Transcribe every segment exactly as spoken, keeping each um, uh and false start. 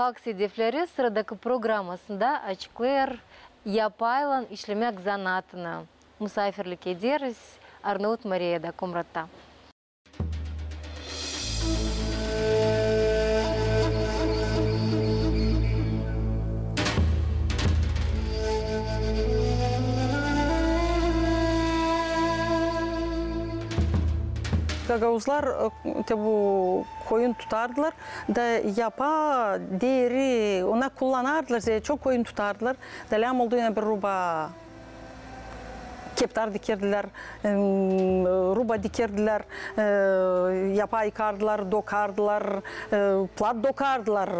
Halk sedefleri sıradakı programmasında açıklêêr yapaylan işlemäk zanaatını. Musaafirlik ederiz Arnavut Mariyada, Komratta. Gagauzlar, e, te bu koyun tutardılar da yapa, deri, ona kullanardılar, zerä çok koyun tutardılar. Da lääm oldu, yani bir ruba keptar dikerdilär, em, ruba dikerdilär, e, yapa yıkardılar, dokardılar, e, plat dokardılar,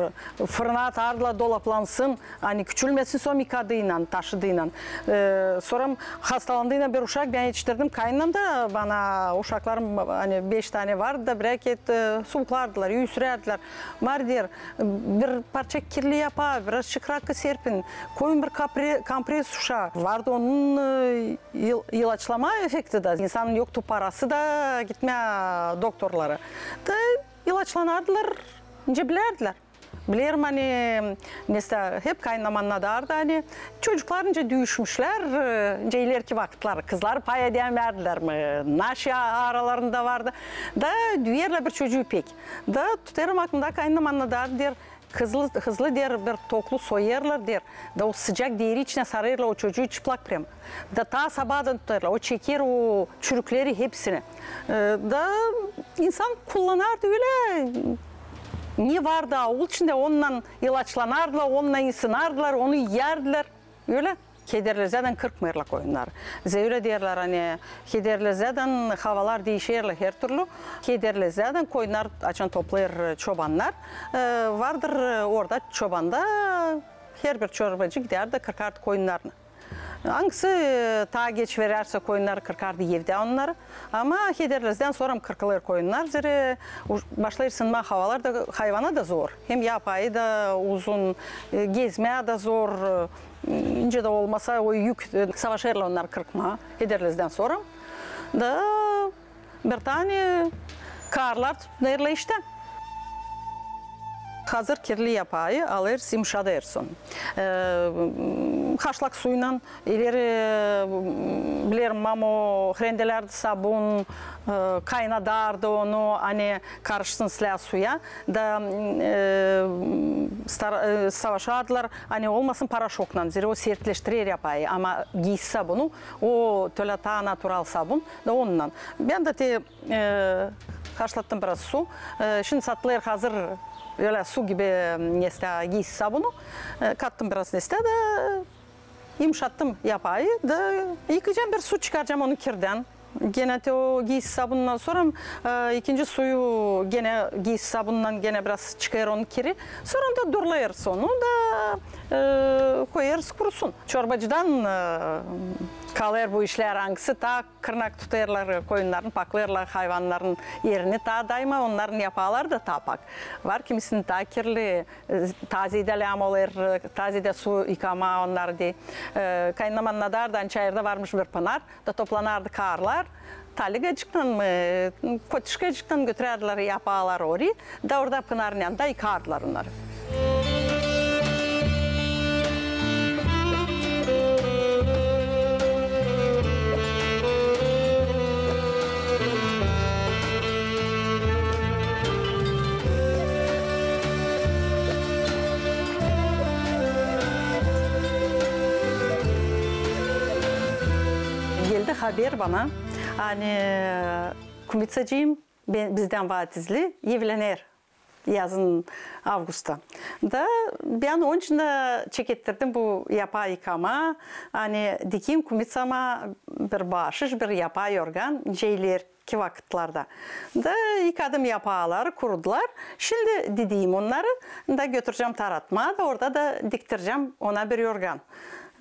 fırına atardılar, dolaplansın, ani küçülmesin, sora yıkadıynan, taşıdıynan. E, sora hastalandıynan bir uşak bän etiştirdim kaynanamda, bana uşaklarım, ani beş tanä vardı da, bir ket, e, suvuklardılar, üüsürärdilär. Mari, deer, bir parça kirli yapa, birazçık rakı serpin, koyun bir kapre-, kompres uşaa. Vardı onun, e, il-, ilaçlama efekti da. İnsanın yoktu parası da gitmää doktorlara. Da ilaçlanardılar, nicä bilärdilär. Bilerim, ani, nesä, hep kaynanam annadardı, ani çocuklar nicä düüşmüşlär, e, nicä ilerki vakıtlar, kızlar pay edämärdilär mi, naşey aralarında vardı. Da düüyärlär bir çocuu pek. Da tutêrım aklımda, kaynanam annadardı, deer, hızlı, hızlı, deer, bir toklu soyêrlar, deer, da o sıcak deri içinä sarêrlar o çocuu çıplak prem. Da taa sabaadan tutêrlar, o çeker o çürükleri hepsini. E, da insan kullanardı ölä, ne vardı aul içindä, onunnan ilaçlanardılar, onunnan ısınardılar, onu iyärdilär. Ölä. Kederlezädän kırpmêêrlar koyunnarı. Zerä ölä deerlär, ani kederlezädän havalar diişerlär hertürlü. Kederlezädän koyunnar açan toplêêr çobannar, e, vardır, e, orada çobanda herbir çorbacı gidärdi, kırkardı koyunnarını. Angısı, e, taa geç verärsä koyunnarı, kırkardı evdä onnarı. Ama Kederlezädän sora kırkılêr koyunnar, zerä uş-, başlêêr sınmaa havalar da, hayvana da zor. Hem yapayı da uzun, e, gezmää dä zor, e, nicä dä olmasa o yük, e, savaşêrlar onnarı kırkmaa Kederlezädän sora. Da bir tanä kaarlar tutêrlar iştä. Hazır kirli yapayı alêrız, yımşadêrız onu. E, haşlak suynan, ileri, e, bilerim, mamo hrendelärdi sabun, e, kaynadardı onu, ani karışsın islää suya. Da, e, star-, e, savaşardılar, ani olmasın paraşoknan, zerä o sertleştirer yapayı, ama giisi sabunu, o tölä taa natural sabun, da onunnan. Bän dä te, e, haşlattım biraz su. E, şindi satılêr hazır, ölä su gibi, nesä, giisi sabunu. E, kattım biraz nesä da yımşattım yapayı da yıkayacam, bir su çıkaracam onu kirdän. Genä te o giisi sabunundan sora, e, ikinci suyu genä giisi sabunundan genä biraz çıkêr onun kiri. Sora da durulêr onu da, e, koyêrız kurusun. Çorbacıdan, e, kalêr bu işlär, angısı taa kırnak tutêrlar koyunnarını, paklêêrlar hayvannarın erini taa dayma, onnarın yapaları da taa pak. Var kimisinin taa kirli, e, taa zeedä lääm olêr, e, taa zeedä su yıkamaa onnarı deyni. E, kaynanam annadardı, ani çayırda varmış bir pınar, da toplanardı kaarlar, taligacıknan mı, kotuşkacıknan götürärdilär yapaları orayı. Da orada pınarın yanında yıkardılar onnarı. Geldi haber bana, ani Kumitsacıım, bizdän vaadizli, evlener yazın, avgustta. Da bän onun için dä çekettirdim bu yapayı yıkamaa, ani dikeyim Kumitsama bir baaşış, bir yapa yorgan, nicä ilerki vakıtlarda. Da yıkadım yapaları, kurudular. Şindi dideyim onnarı, da götürecäm taratmaa, da orada da diktirecäm ona bir yorgan.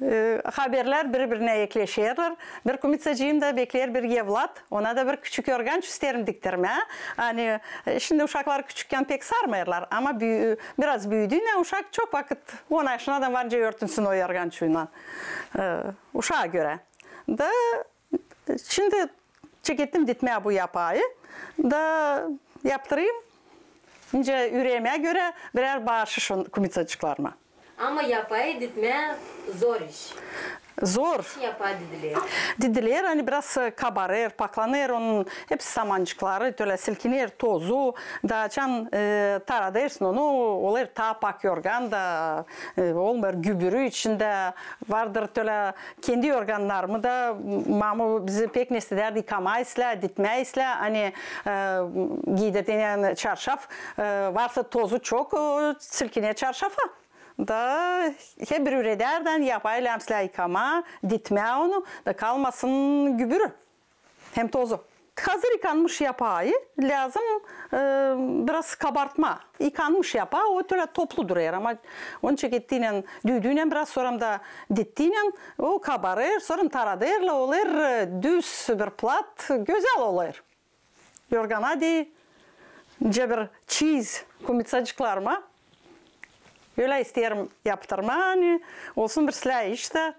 E, haberlär biri-birinä ekleşerlär. Bir Kumitsacıım da bekleer bir evlat. Ona da bir küçük yorganç isteerim diktirmää. Ani, e, şindi uşaklar küçükkän pek sarmêêrlar, ama büü-, biraz büüdüynän uşak çok vakıt on yaşına da varınca örtünsün o yorgançuylan. E, uşaa görä. Da şindi çekettim dikmää bu yapayı. Da yaptırayım. Nicä üreemä görä birär baaşış on-, kumitsacıklarıma. Ama yapaa didmää zor iş. Zor. Yapaa didiler. Didiler, ani biraz, e, kabarêr, paklanêr, onun hepsi samancıkları, tölä silkiner, tozu, da açan, e, taradêrsın onu, olêr taa pak yorgan da, e, olmêêr gübürü içindä, vardır tölä kendi yorgannarımı da, mamı bizi pek ne istedärdi yıkamaa islää, didmää islää, ani, e, giidilen çarşaf, e, varsa tozu çok, o silkiner çarşafa. Da hep bir üredärdi, ani yapaa lääzım islää yıkamaa, didmää onu, da kalmasın gübürü. Hem tozu. Hazır yıkanmış yapaayı lääzım, e, biraz kabartmaa. Yıkanmış yapaa, o tölä toplu durêr, ama onu çekettiynän, düüdüynän biraz, sora da didtiynän, o kabarêr, sora taradêrlar, olêr, e, düz bir plat, gözäl olêr. Yorgana deyni, nicä bir çiz kumitsacıklarıma. Ölä isteerim yaptırmaa, ani olsun bir islää iş da,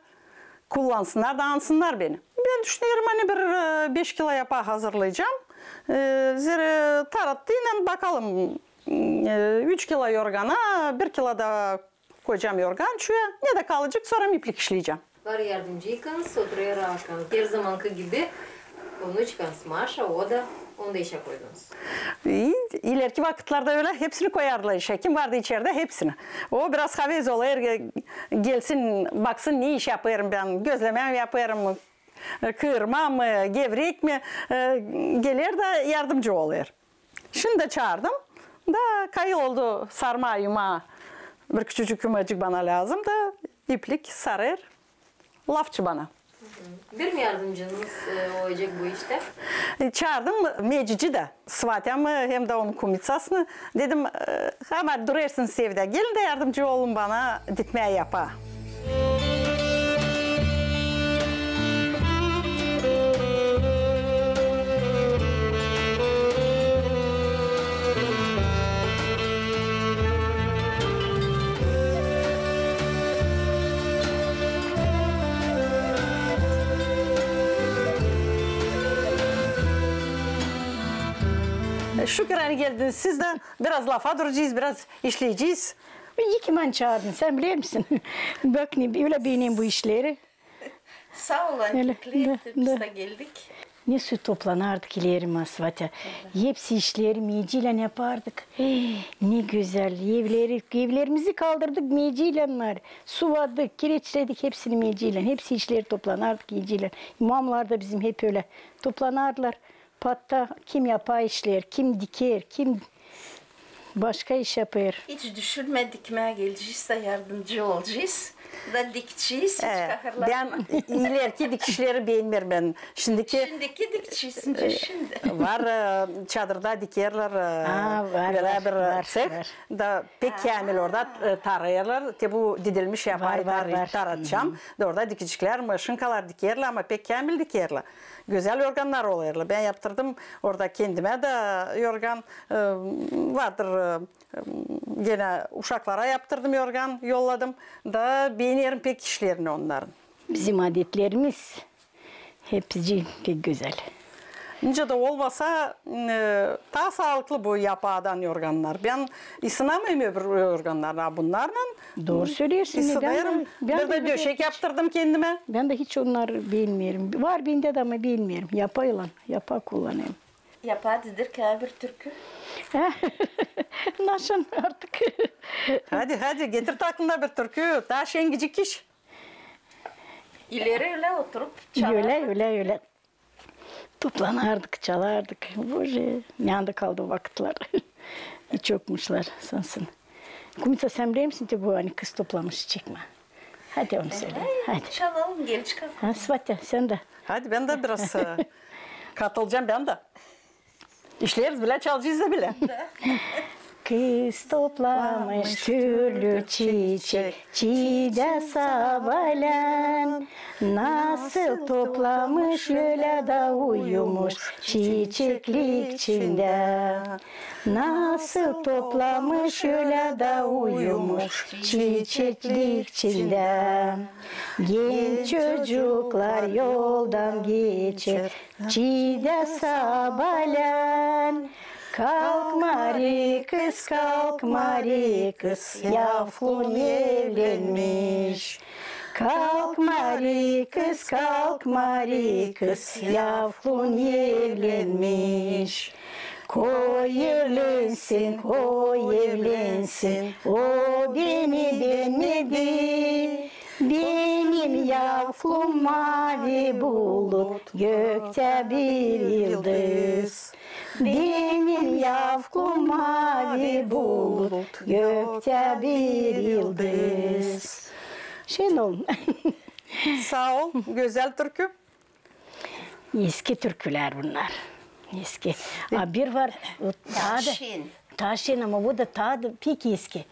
kullansınnar da ansınnar beni. Bän düşünerim, ani bir, e, beş kilo yapaa hazırlayacam. E, zerä tarattıynän bakalım, e, üç kilo yorgana, bir kilo da koyacam yorgan çüyä, ne dä kalacek, sora iplik işleyecäm. Var yardımcıykanız, oturêr akanız. Her zamankı gibi unuçkanız Maşa, o da, onu da işä koydunuz. İi, ileriki vakıtlarda ölä hepsini koyardılar işä. Kim vardı içerdä, hepsini. O biraz havez olêr, e, gelsin, baksın, ne iş yapêrım bän, gözlemä mi yapêrım, e, kıırma mı, gevrek mi, e, geler dä yardımcı olêr. Şindi çaardım da kayıl oldu sarmaa, yumaa. Bir küçücük yumacık bana lääzım da iplik sarêr lafçı bana. Bir mi yardımcınız, e, olacek bu iştä? E, çaardım mecici dä, svatämı hem dä onun kumitsasını. Dedim, e, ama durêrsınız evdä, gelin dä yardımcı olun bana didmää yapaa. Şükür, ani geldiniz siz dä. Biraz lafa duracez, biraz işleyecez. İyi ki mani çaardın, sän bilersin. Bak, ne, ölä beenerim bu işleri. Saa olun, ölä, kekli, da, biz da geldik. Ne süü toplanardık ileri, Svatya. Hepsi işleri meciylän yapardık. Hei, ne gözäl. Evleri, evlerimizi kaldırdık meciylän. Suvadık, kireçledik hepsini meciylän. Hepsi işleri toplanardık meciylän. İmamlar da bizim hep ölä toplanardılar. Patta kim yapar işler, kim diker, kim başka iş yapêr. Hiç düşünmedik, mää gelecez dä yardımcı olacez da dikecez, hiç kahırlanmadık. E, bän ileriki dikişleri beenmeerim bän. Şindiki, şindiki dikişi, şindi. Var, e, çadırda dikerlär, e, var, var, bir var, ceh, var. Da pek käämil orada, e, tarêêrlar. Te bu didilmiş yapayı taratacam. Da orada dikeceklär, maşinkalar dikerlär, ama pek käämil dikerlär. Gözäl yorgannar olêrlar. Bän yaptırdım orada kendimä dä yorgan, e, vardır, e, genä uşaklara yaptırdım yorgan, yolladım. Da beenerim pek işlerini onnarın. Bizim adetlerimiz hepsi pek gözäl. Nicä dä olmasa, e, taa saalıklı bu yapaadan yorgannar. Bän ısınamêêrım öbür yorgannarlan, bunnarlan. Dooru söleersin. Isınêrım. Bir dä döşek yaptırdım kendimä. Bän dä hiç onnarı beenmeerim. Var bendä dä, ama beenmeerim. Yapaylan, yapaa kullanêrım. Yapaa didir ki bir türkü. Nasıl artık? Hadi, hadi, getir aklına bir türkü. Taa şengicik iş. İleri ölä oturup çalardık. Ölä, ölä, ölä. Toplanardık, çalardık. Bože, neredä kaldı o vakıtlar? Hiç yokmuşlar, sansın. Kumitsa, sän bilersin te bu, ani kız toplamış çekmää? Hadi onu söleyin, hadi. Çalalım, gel çıkalım. Ha, Svatya, sän dä. Hadi bän dä biraz, e, katılacam bän dä. İşleriz bilä, çalacez dä bilä. Kız toplamış türlü çiçek, çiidä sabalän. Nasıl toplamış, ölä dä uyumuş çiçeklik içindä. Nasıl toplamış, ölä dä uyumuş çiçeklik içindä. Genç çocuklar yoldan geçer, çiidä sabalän. Kalk, Mari kız, kalk, Mari kız, yavlun evlenmiş. Kalk, Mari kız, kalk, Mari kız, yavlun evlenmiş. Koy evlensin, koy evlensin, o beni beğenmedi. Benim yavlum mavi bulut, göktä bir yıldız. Benim yavlum mavi bulut, göktä bir yıldız. Şenol. Saa ol, gözäl türkü. Eski türkülär bunnar. Eski. A bir var, o taa da, taa şen, ama bu da taa da pek eski.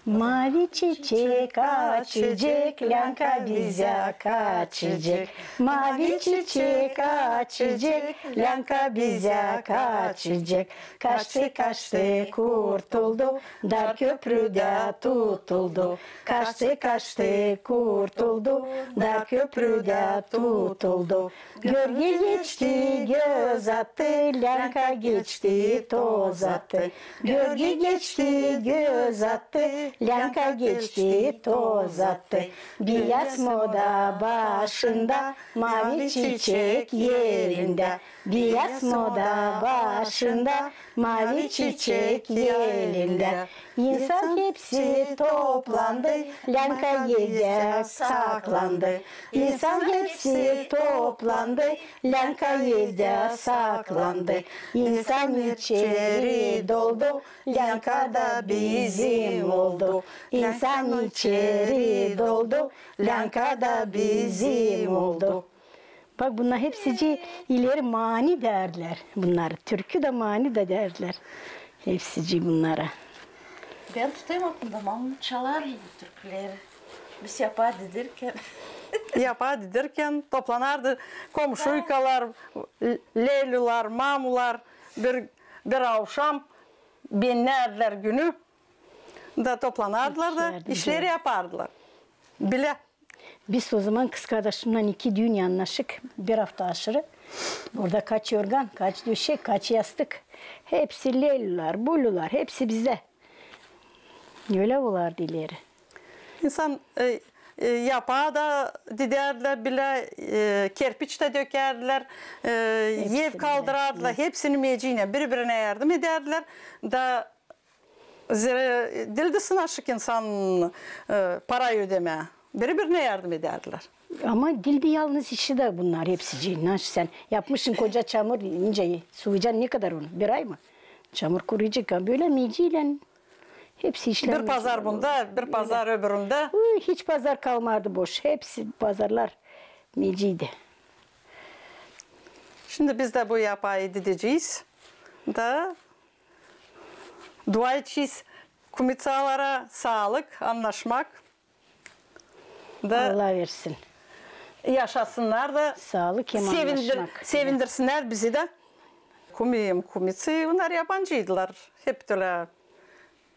Mavi çiçek açacek, Länka bizä kaçacek. Mavi çiçek açacek, Länka bizä kaçacek. Kaçtı, kaçtı, kurtuldu, dar köprüdä tutuldu. Kaçtı, kaçtı, kurtuldu, dar köprüdä tutuldu. Görgü geçti, göz attı, Länka geçti, toz attı. Görgü geçti, göz attı, Länka geçti, toz attı. Biyaz moda başında, mavi çiçek elindä. Biyaz moda başında, mavi çiçek elindä. İnsan hepsi toplandı, Länka evdä saklandı. İnsan hepsi toplandı, Länka evdä saklandı. İnsan içeri doldu, Länka da bizim oldu. İnsan içeri doldu, Länka da bizim oldu. Bak, bunnar hepsicii ileri mani därdilär. Bunnar türkü dä, mani dä därdilär. Hepsicii bunnara. Bän tutêrım aklımda, mamam çalardı bu türküleri. Biz yapaa didirkän. Yapaa didirkän toplanardı komşuykalar, leylular, mamular bir, bir avşam bennärdilär günü. Da toplanardılar da işleri yapardılar. Bilä. Biz o zaman kız kardaşımnan iki düün yannaşık, bir afta aşırı. Orada kaç yorgan, kaç döşek, kaç yastık. Hepsi leylular, bulular, hepsi bizdä. Ölä olardı ileri. İnsan, e, e, yapaa da didärdilär, bilä, e, kerpiç tä dökärdilär, e, ev kaldırardılar. Hepsini meciinä, biri-birinä yardım edärdilär. Da zerä diildi sınaşık insan, e, para ödemää. Biri-birinä yardım edärdilär. Ama diildi yalnız işi dä bunnar hepsicii. Naşı sän yapmışın koca çamur, nicä suvacan, ne kadar onu? Bir ay mı? Çamur kuruyacek, ama bölä meciilän hepsi işlär. Bir pazar bunda, bir pazar öbüründä. Uy, hiç pazar kalmardı boş. Hepsi pazarlar meciiydi. Şindi biz dä bu yapaayı didecez. Da dua edecez kumitsalara saalık, annaşmak. Da Allah versin. Yaşasınnar da saalık hem annaşmak. Sevindirsinnär bizi dä. Kumim, kumitsi, bunnar yabancıydılar. Hep tölä.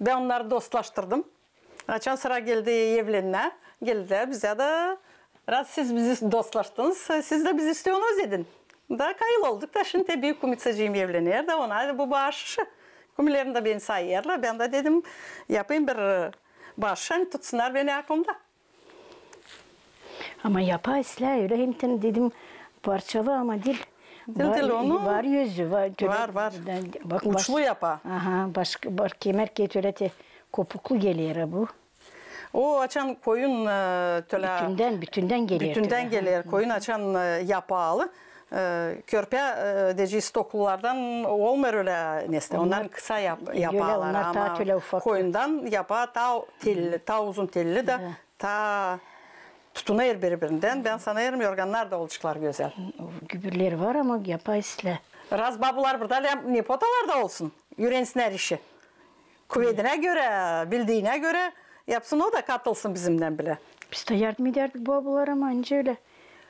Bän onnarı dostlaştırdım. Açan sıra geldi evlenmää, geldilär bizä dä. Раз siz bizi dostlaştınız, siz dä bizi isteeniz edin. Da kayıl olduk da şindi büük kumitsacıım evlener da ona bu baaşışı. Kumilerim dä beni sayêrlar. Bän dä dedim, yapayım bir, e, baaşış, ani tutsunnar beni aklımda. Ama yapaa islää ölä, hem dä dedim, parçalı, ama diil. Diil, var, diil onu. Var özü, var. Var, var. Bak, uçlu yapaa. Aha, başka, bak, kemer keti ölä te kopuklu geler bu. O açan koyun, e, tölä bütündän, bütündän geler. Bütündän geler. Koyun açan, e, yapaalı. E, körpä, e, deyecez, toklulardan olmêêr ölä nesä. Onnar kısa yap-, yapaalar, ama koyundan yapaa taa telli, taa uzun telli dä, taa tutunêr biri-birindän. Bän sanêrım, yorgannar da olaceklar gözäl. Gübürleri var, ama yapaa islää. Раз babular burada, lääzım nepotalar da olsun, üürensinnär işi. Kuvedinä görä, bildiinä görä yapsın, o da katılsın bizimnän bilä. Biz dä yardım edärdik babulara, ama ancak ölä.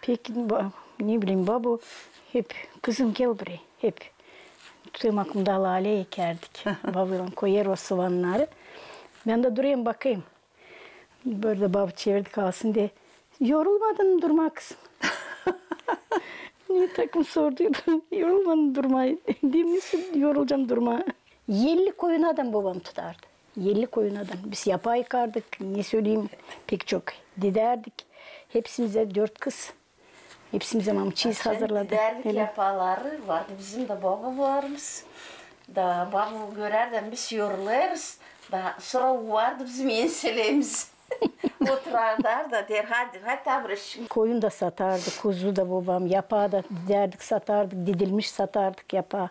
Pek, ba-, ne bileyim, babu hep, kızım, gel buraya, hep. Tutêrım aklımda, lale ekärdik. Babuylan koyêr o suvannarı. Bän dä durêrım, bakêrım. Burada babu çevirdi kalsın diye. Yorulmadın mı durmaa, kızım? Ne takım sordu. Yorulmadın mı durmaa? Dedim, nasıl yorulacam durmaa? Elli koyun adam bobam tutardı. Elli koyun adam. Biz yapa yıkardık, ne söleyim, pek çok. Didärdik. Hepsimizä dört kız. Hepsimizä mamam çiiz hazırladı. Didärdik yapaları, vardı bizim dä babularımız. Da babu görärdi, biz yorulêrız. Da sora uvardı bizim enselerimizi. Oturardı da der, hadi, hadi, abrış. Koyun da satardı, kuzu da bobam, yapa da didärdik, satardık, didilmiş satardık yapa.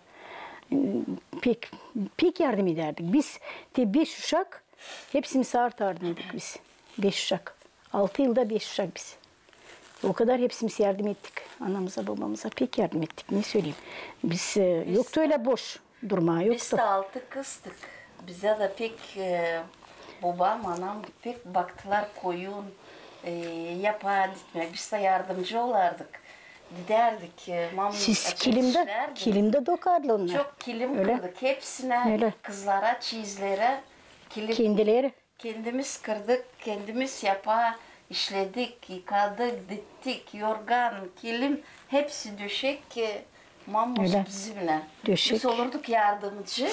Pek, pek yardım edärdik. Biz te beş uşak, hepsimiz artardık biz. Beş uşak. Altı yılda beş uşak biz. O kadar hepsimiz yardım ettik anamıza, bobamıza. Pek yardım ettik, ne söleyim. Biz, e, yoktu ölä boş durmaa, yoktu. Biz dä altı kızdık. Bizä dä pek, e, bobam, anam pek baktılar koyun, e, yapa dikmää. Biz dä yardımcı olardık. Didärdik, e, mam... Siz kilimdä, kilimdä dokardılar onnar. Çok kilim kırdık hepsinä, kızlara, çiizlerä kilim. Kendileri? Kendimiz kırdık, kendimiz yapa işledik, yıkadık, diktik, yorgan, kilim, hepsi döşek, e, mamamız bizimnä. Biz olurduk yardımcı.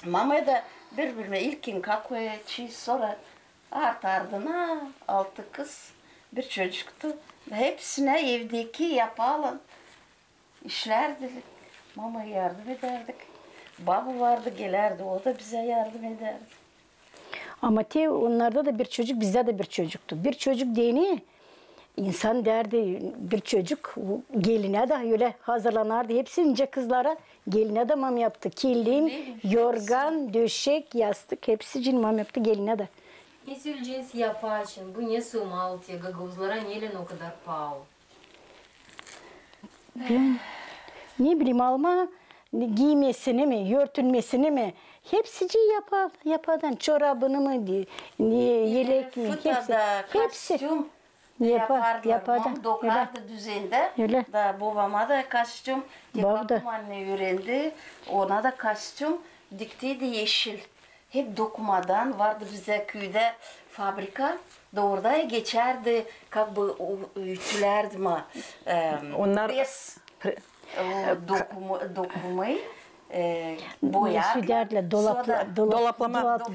Mama da bir-birimizä ilkin kakoya, çiiz, sora ardı-ardına altı kız, bir çocuktu. Hepsinä evdeki yapalan işlärdik. Mamaya yardım edärdik. Babu vardı, gelärdi, o da bizä yardım edärdi. Ama te onnarda da bir çocuk, bizdä dä bir çocuktu. Bir çocuk deyni, insan derdi, bir çocuk gelinä dä ölä hazırlanardı. Hepsi nicä kızlara gelinä dä mam yaptı. Kilim, yorgan, döşek, yastık, hepsicin mam yaptı gelinä dä. Ne söleyeceniz yapa için? Bu ne sumalı te, gagauzlara nelän o kadar paalı? Bän ne bileyim, almaa giimesinä mi, örtünmesinä mi? Hepsicii yapa, yapadan, çorabını mı, di-, ne, elek mi, hepsi, hepsi. Yapa, yapadan. Mam dokardı düzendä. Ölä. Da bobama da kostüm. Tek bakıma ne üürendi, ona da kostüm diktiydi eşil. Hep dokumadan vardı bizä küüdä fabrika, da orada geçärdi, как бы, ütülärdi ma, e, onnar pres, pre-, o dokumu-, dokumayı, e, boyardılar. Südärdilär, dolapla-, dolap-,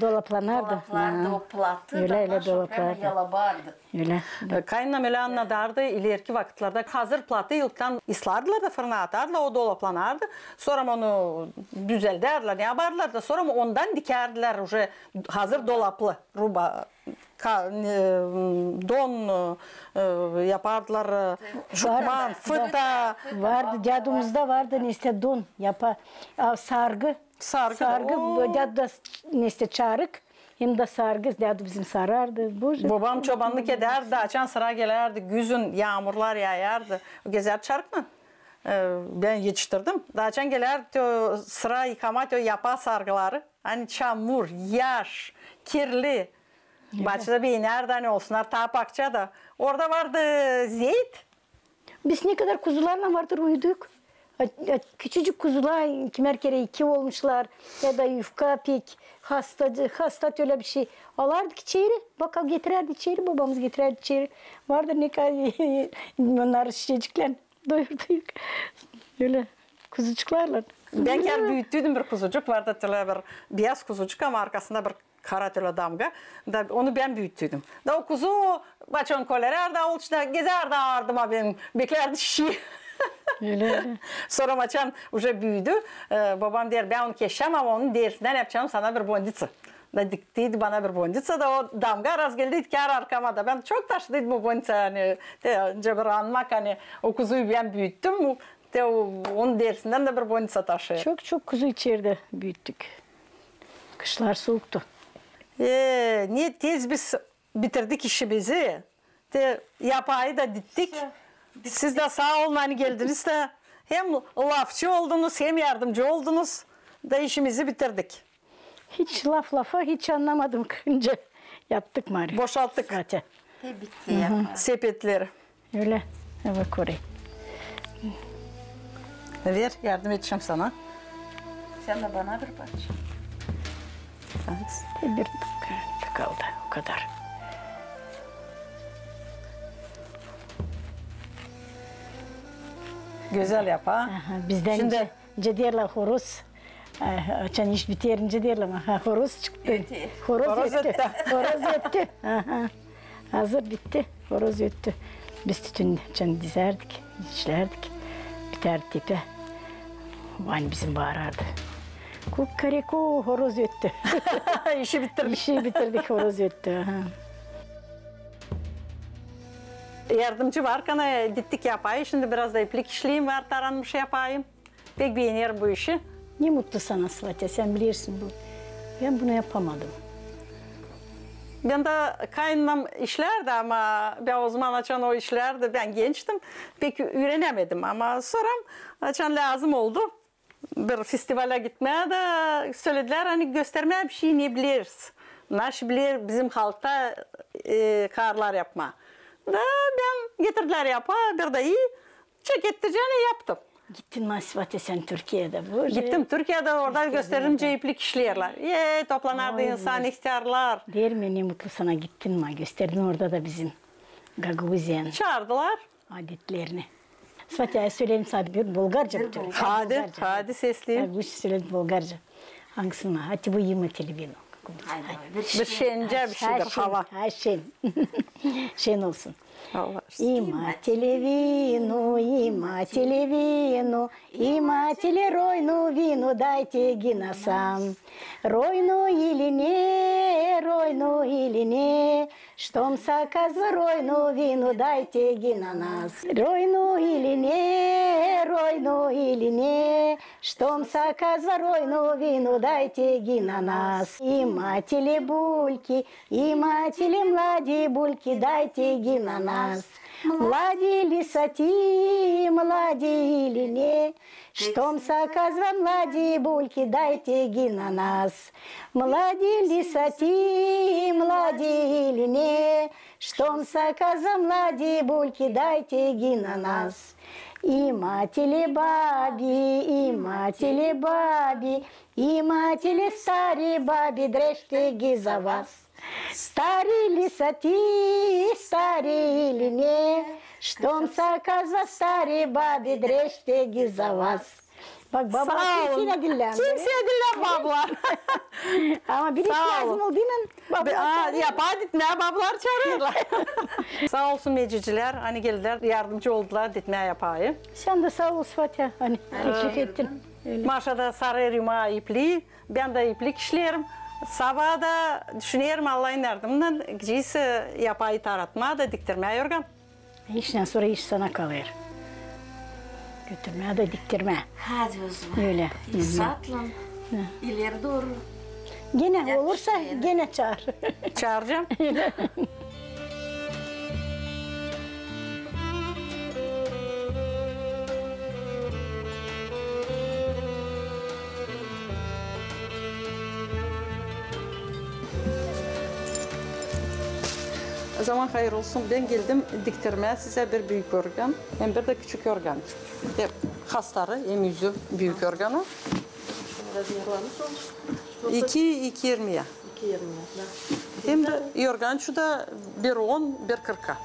dolaplanardı. Dolaplardı o platı, ölä, da ölä naşo dolaplardı. Yalabardı. Ölä. E, kaynanam ölä annadardı, ileriki vakıtlarda hazır platı ilkten ıslardılar da fırına atardılar, o dolaplanardı. Sora onu düzeldärdilär, ne yapardılar da, sora ondan dikärdiler uje hazır dolaplı ruba, ka-, e, don, e, yapardılar, e, şukman, fıta. Vardı, dädumuzda vardı, neştä don yapa, a, sargı. Sargı, o däduda neştä çarık. Hem dä sargı, dädu bizim sarardı. Bobam çobanlık edärdi, açan sıra gelärdi, güzün yaamurlar yaayardı. O gezärdi çarıklan. E, bän etiştirdim. Da açan gelärdi o sıra yıkamaa o yapa sargıları. Ani çamur, yaş, kirli. Bahçada beynärdi, ani olsunnar taa pakça da. Orada vardı zeet. Biz ne kadar kuzularlan vardır uyuduk. A, a, küçücük kuzular, kimär kerä iki olmuşlar, ya da yufka pek hasta, hasta ölä bir şey. Alardık içeri, baka getirärdi içeri, bobamız getirärdi içeri. Vardır ne kadar onnar şişeciklän doyurduk. Ölä kuzucuklarlan. Bän kär büüttüydüm, bir kuzucuk vardı, ölä bir beyaz kuzucuk, ama arkasında bir kara tölä damga. Da onu bän büüttüydüm. Da o kuzu, açan, kolärärdi aulçada, gezärdi ardıma benim, beklärdi şişi. Ölä, ölä. Sora açan uje büüdü, e, bobam deer, bän onu keşecäm, ama onun derisindän yapacam sana bir bonditsa. Da diktiydi bana bir bonditsa, da o damga razgeldiydi kär arkama da. Bän çok taşıdıydım o bonditsa, ani, te, nicä bir anmak, ani o kuzuyu bän büüttüm, te o, onun derisindän dä bir bonditsa taşıyêr. Çok, çok kuzu içeridä büüttük. Kışlar suuktu. E, ne tez biz bitirdik işimizi. Te yapayı da diktik. Siz dä saa olun, ani geldiniz dä hem lafçı oldunuz, hem yardımcı oldunuz da işimizi bitirdik. Hiç laf lafa, hiç annamadım, nicä yaptık, Mari. Boşalttık. Zaten. Te bitti yapa. Sepetleri. Ölä. Eve korey. Ver, yardım edecäm sana. Sän dä bana bir parça. Te bir kaldı, o kadar. Gözäl yapa. Aha, bizdä şindi nicä, nicä deerlär, horoz. Ha, açan iş biterince deerlär ama, ha, horoz çıktı. Ötü. Horoz öttü. Horoz öttü. Horoz öttü. Aha. Hazır bitti. Horoz öttü. Biz tütün açan dizärdik, işlärdik. Bitärdi tepä. Vanya bizim baarardı: "Kukareku, horoz öttü." İşi bitirdik. İşi bitirdik, horoz öttü. Aha. Yardımcı var, kana gittik yapayım. Şindi biraz da iplik işleyim var, taranmış yapayım. Pek beenerim bu işi. Ne mutlu sana, Svatya, sän bilersin bu. Bän bunu yapamadım. Bendä kaynanam işlärdi, ama bän ozaman açan o işlärdi, bän gençtim. Pek üürenemedim, ama sora açan lääzım oldu bir festivala gitmää dä, söledilär, ani göstermää bişey, ne bileriz. Naşey biler bizim halkta, e, kaarlar yapmaa. Da bän getirdilär yapaa, bir dä ii çekettircän yaptım. Gittin mi, Svatya, sän Türkiyedä? Gittim Türkiyedä, orada gösterdim, iplik işleerlär. Ee, toplanardı insan, ihtärlar. Deerim, ne mutlu sana, gittin mi, gösterdin orada da bizim Gagauziyanın adetlerini. Svatya, söleelim sana bir bulgarca bir türkü. Hadi, hadi, sesleyim. Hadi, bu söleyelim bulgarca. Angısını? Hadi bu, ima te li vino. Hadi, bir şencä bir şeydir, hava. Ha, şen. Şen olsun. Ima te li vino, ima te li vino, ima te li rojno vino, dajte gi na nas. Rojno ili ne, rojno ili ne, štom sa kazva rojno vino, dajte gi na nas. Rojno ili ne, rojno ili ne, štom sa kazva rojno vino, dajte gi na nas. Ima te li bulki, ima te li mladi bulki, dajte gi na nas. Mladi li sa ti, mladi ili ne, štom sa kazva mladi bulki, dajte gi na nas. Mladi li sa ti, mladi ili ne, štom sa kazva mladi bulki, dajte gi na nas. Ima te li babi, ima te li babi, ima te li stari babi, drešti gi za vas. Stari li sa ti, stari ili ne, štom sa kazva stari babi, drešti gi za vas. Bak, bablar kimseyä dillänmeer. Kimseyä dillänmeer bablar. Ama bir iş lääzım oldu, inan, bablar çaarêr. Yapaa ditmää, bablar çaarêrlar. Saa olsun mecicilär, ani geldilär, yardımcı oldular, ditmää yapayım. Sän dä saa ol, Svatya, ani teklif ettin. Maşa da sarêr yumaa ipliyi, bän dä iplik işleerim. Sabaa da düşünerim, Allahın yardımınnan, gidecez yapayı taratmaa da diktirmää yorgan. İştän sora iş sana kalêr. Götürmää dä diktirmää. Hadi o zaman. Ölä. Satlan. İleri dooru. Genä olursa genä çaar. Çaaracam. O zaman hayır olsun, bän geldim diktirmää sizä bir büük yorgan, hem bir dä küçük yorgançık. Hem hasları, hem üzü büük yorganı. Razmerleri nasıl? İki, iki irmiyä. İki irmiyä, da. Hem dä yorgançı da bir on, bir kırka.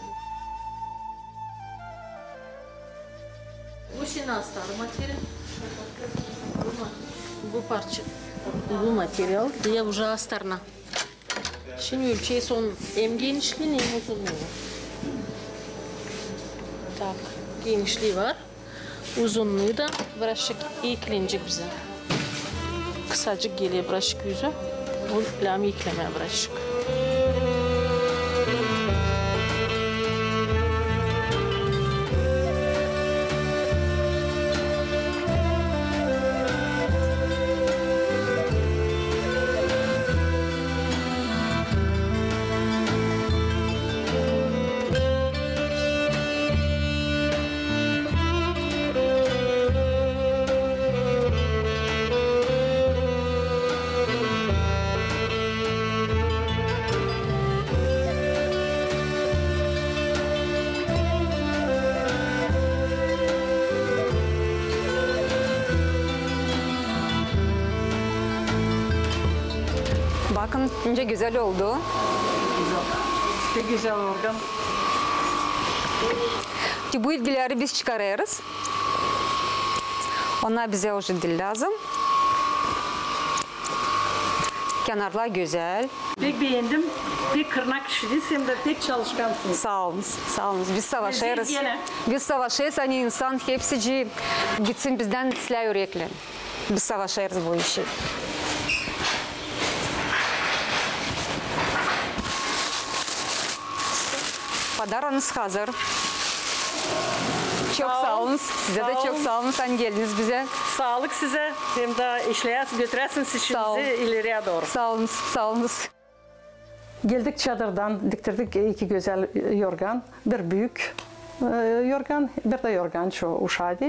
Bu şindi astar material. Bu ma-, bu parça. Bu material. Ya uje astarna. Şindi ölçeeriz onun hem genişliini, hem uzunnuunu. Tak, genişlii var. Uzunnuunu da birazçık eklenecek bizä. Kısacık geler birazçık üzü. Bun lääzım eklemää birazçık. Bakın, nicä gözäl oldu. Pek gözäl yorgan. Te bu ilgileri biz çıkarêrız. Onnar bizä uje diil lääzım. Kenarlar gözäl. Pek beendim. Pek kırnak işiniz hem dä pek çalışkansınız. Saa olunuz, saa olunuz. Biz savaşêrız. Biz savaşêrız, ani insan hepsicii gitsin bizdän islää ürekle. Biz savaşêrız bu işi. Podaranız hazır. Çok saa olunuz. Sizä dä çok saa olunuz, ani geldiniz bizä. Saalık sizä. Hem dä işleyäsiniz, götüräsiniz işinizi ileriyä dooru. Saa olunuz, saa olunuz. Geldik çadırdan, diktirdik iki gözäl yorgan, bir büük, e, yorgan, bir dä yorganço uşadı.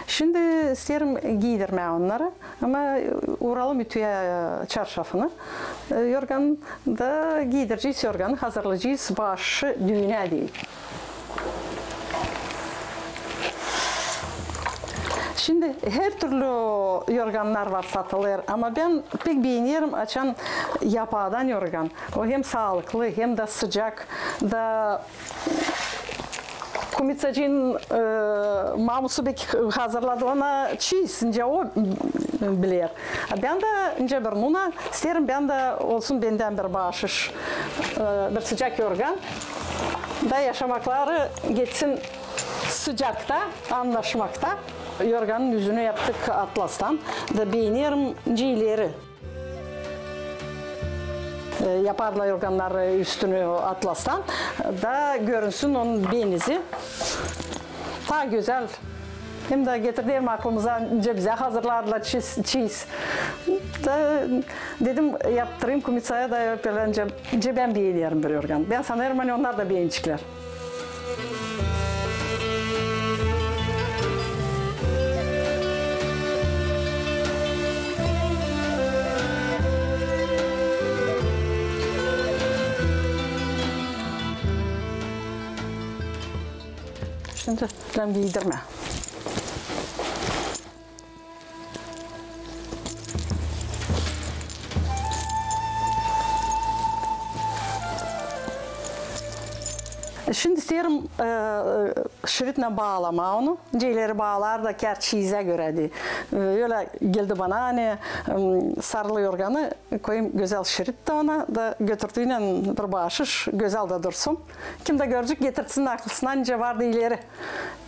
Şindi isteerim giidirmää onnarı, ama uuralım ütüyä, e, çarşafını. E, yorgan da giidirecez yorganı, hazırlayacez baaşı düüne deyni. Şindi her türlü yorgannar var, satılêr, ama bän pek beenerim, açan yapaadan yorgan. O hem saalıklı, hem dä sıcak, da Kumitsacıın, e, mamusu beki hazırladı ona çiiz, nicä o biler. A bän dä nicä bir nuna isteerim, bän dä olsun bendän bir baaşış, e, bir sıcak yorgan. Da yaşamakları geçsin sıcakta, annaşmakta. Yorganın üzünü yaptık atlastan. Da beenerim, nicä ileri e, yaparlar yorgannarı üstünü atlastan, da görünsün onun benizi. Taa gözäl. Hem dä getirdi hem aklımıza, nicä bizä hazırlardılar çiiz, çiiz. Da dedim, yaptırayım Kumitsaya da, öpelä, nicä, nicä bän beenerim bir yorgan. Bän sanêrım, ani onnar da beenecekler. Şindi bän giidirmää. Şindi isteerim, e, şirinnän baalamaa onu. Nicä ileri baalar da kär çiizä görädi. E, ölä geldi bana, ani, m, sarılı yorganı koyayım gözäl şirit dä ona, da götürdüynän bir baaşış, gözäl dä dursun. Kim dä görecek, getirsin aklısına, nicä vardı ileri,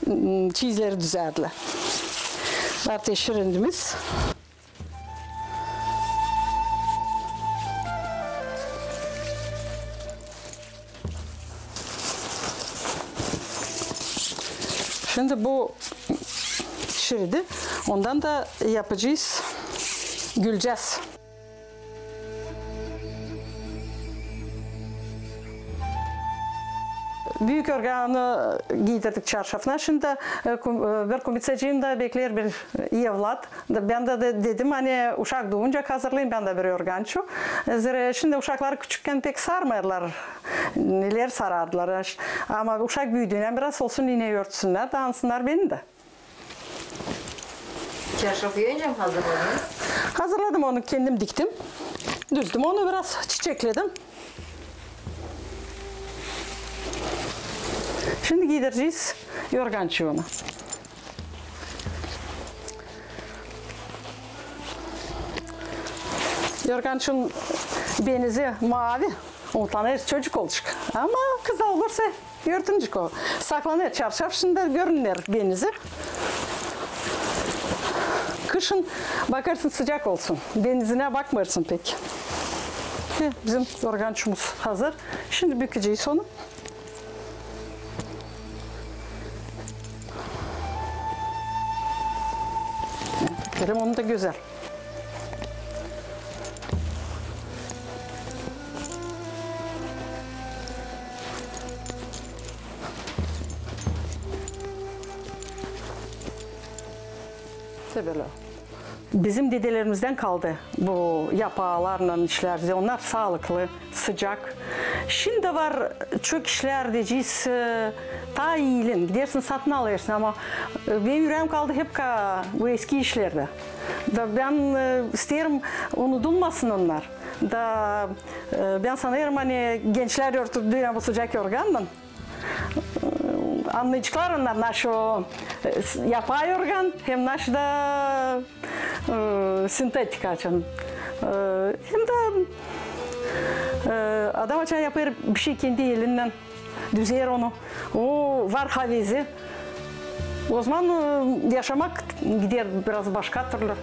m, çiizleri düzärdilär. Var te şirinimiz. Şindi bu şiridi, ondan da yapacez, gülcäz. Büük yorganı giidirdik çarşafına. Şindi, e, kum-, e, bir kumitsacıım da bekleer bir, e, evlat. Bän dä, dä dedim, ani uşak duunca hazırlayım bän dä bir yorganço. E, zerä şindi uşakları küçükkän pek sarmêêrlar. Neleri sarardılar. Ama uşak büüdüynän biraz olsun, inä örtsünnär, daansınnar beni dä. Çarşafı öncä mi hazırladınız? Hazırladım onu, kendim diktim. Düzdüm onu biraz, çiçekledim. Şindi giidirecez yorgançıını. Yorgançıın benizi maavi. Utanêr, çocuk olacek. Ama kız da olursa, örtünecek o. Saklanêr çarşaf, şindi görünmeer benizi. Kışın bakêrsın, sıcak olsun. Benizinä bakmêêrsın pek. Ve bizim yorgançımız hazır. Şindi bükecez onu. Bükelim onu da gözäl. Te bölä. Bizim dedelerimizdän kaldı bu yapaalarlan işlär. Onnar saalıklı, sıcak. Şindi var çok işlär, deyecez, e, taa iilin. Gidersin, satın alêrsın, ama, e, benim üreemdä kaldı hep ka-, bu eski işlerdä. Da bän, e, isteerim, unudulmasın onnar. Da, e, bän sanêrım, ani gençlär örtüldüynän bu sıcak yorgannan, e, annayaceklar onnar, naşı o, e, s-, yapay yorgan, hem naşı da, e, sintetika, açan Hem dä, e, adam açan yapêr bişey kendi elinnän, düzeer onu, o var havezi, ozaman, e, yaşamak gider biraz başka türlü.